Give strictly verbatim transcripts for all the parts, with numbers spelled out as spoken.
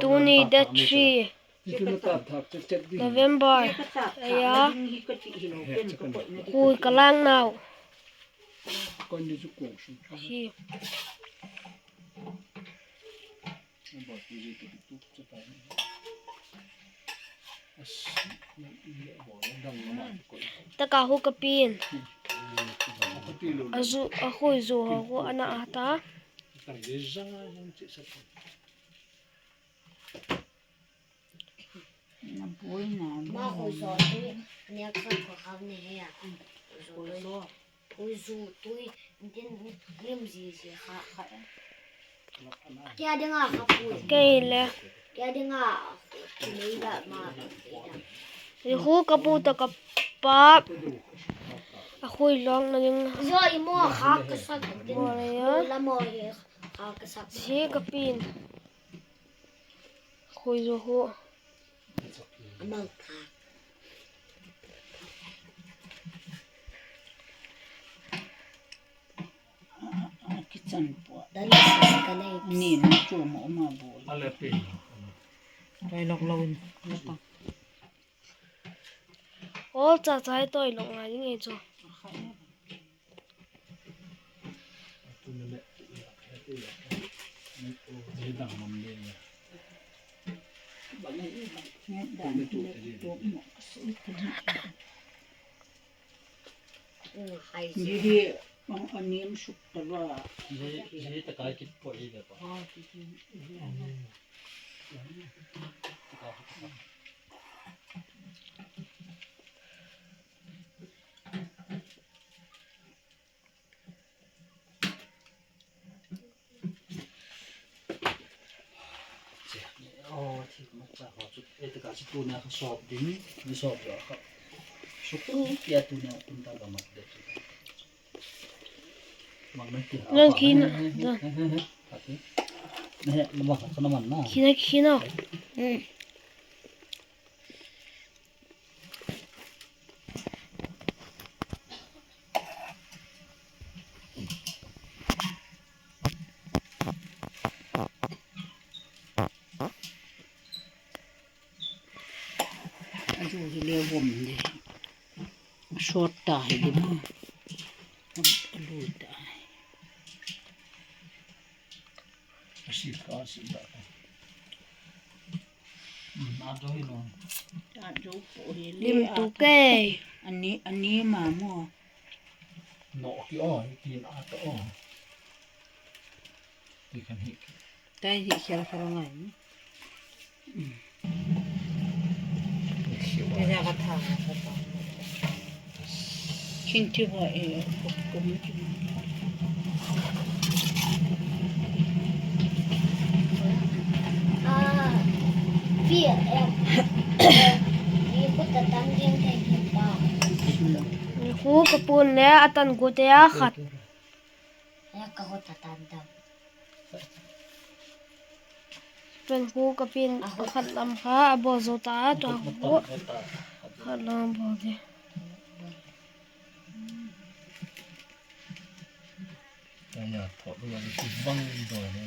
Tuni date three November. Eia, hui ka lak nau. Hi. Taka hu ka pin. A zu, a hui zu ho hu ana a ta. Na buoi na. Ma hui zo tui, nia ka ko hau ni he a. Hui zo tui. Hui zo tui, din lim zi zi kha. Kia dinga kha pui. Kei le. Kia dinga. Nei da ma. Ri hu ka pu ta ka pa. A hui lawng na ding. Zo i mo kha ka sak din. Mo le ya. La mo he kha ka sak. Zi ka pin. Hui zo hu. Amal ka. Kitchen po. Dali sa ka nei. Ni na chu mo ma bo. Ale pe. Rai lok lo in. Ol cha chai toi lok ngai ding ei chu. Didi, ang anim suk tala. Didi, didi takai kit po i de pa. Aw, thik mak ta ho chu. E, taka chu tuna ka sop ding, ni sop lo ka. Sukru pia tuna, tun ta ka mat de chu. Mang na ki ha. Nang ki na, he, he, da. He, he, he. Ati. Ne, ne, mak ka na man na. Ki na, ki na. Hmm. A zu hi le vawm de. A sawt ta hi de ma. A lui ta. A sip ka, a sip ta. Hmm, a doi lo. A doi po hi le lim a tu ta. Kei. Ani, ani ma mo. No ki o, ki na to o. Ti kan hi. Tai hi khel khel ngai. Hmm. Ni ja ka tha ka ta. Chin ti ba e, ko, ko mi ti. Ah, fear, em. Ni ko ta tan ding te ki pa. Ni ko ka pun le a tan ko te a khat. Yak ka hot a tan dam. Pen hu ka pin a khat lam kha a bo zo ta, tu a hu khat lam bo de. Aya, thot lo, lo, lo, bang do ne.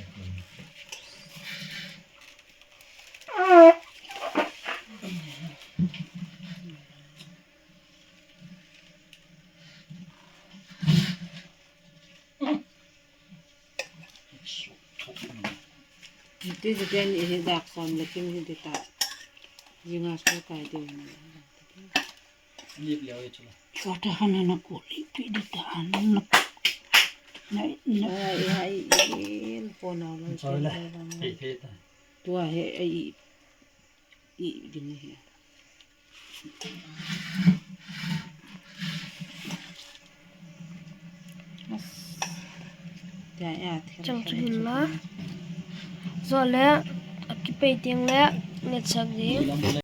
Ti si ten i hi dak sam le kim hi di ta. Zinga so kai de. Lip leo i chula. Chota hana na ko lip pi di ta hana na. Na, na. Ai, ai, il po na lo. Choi le. Hei, hei ta. Tua he, ai. I ding hi. Chang chu hin la. Zo le, a ki pei ding le, ne chak ding.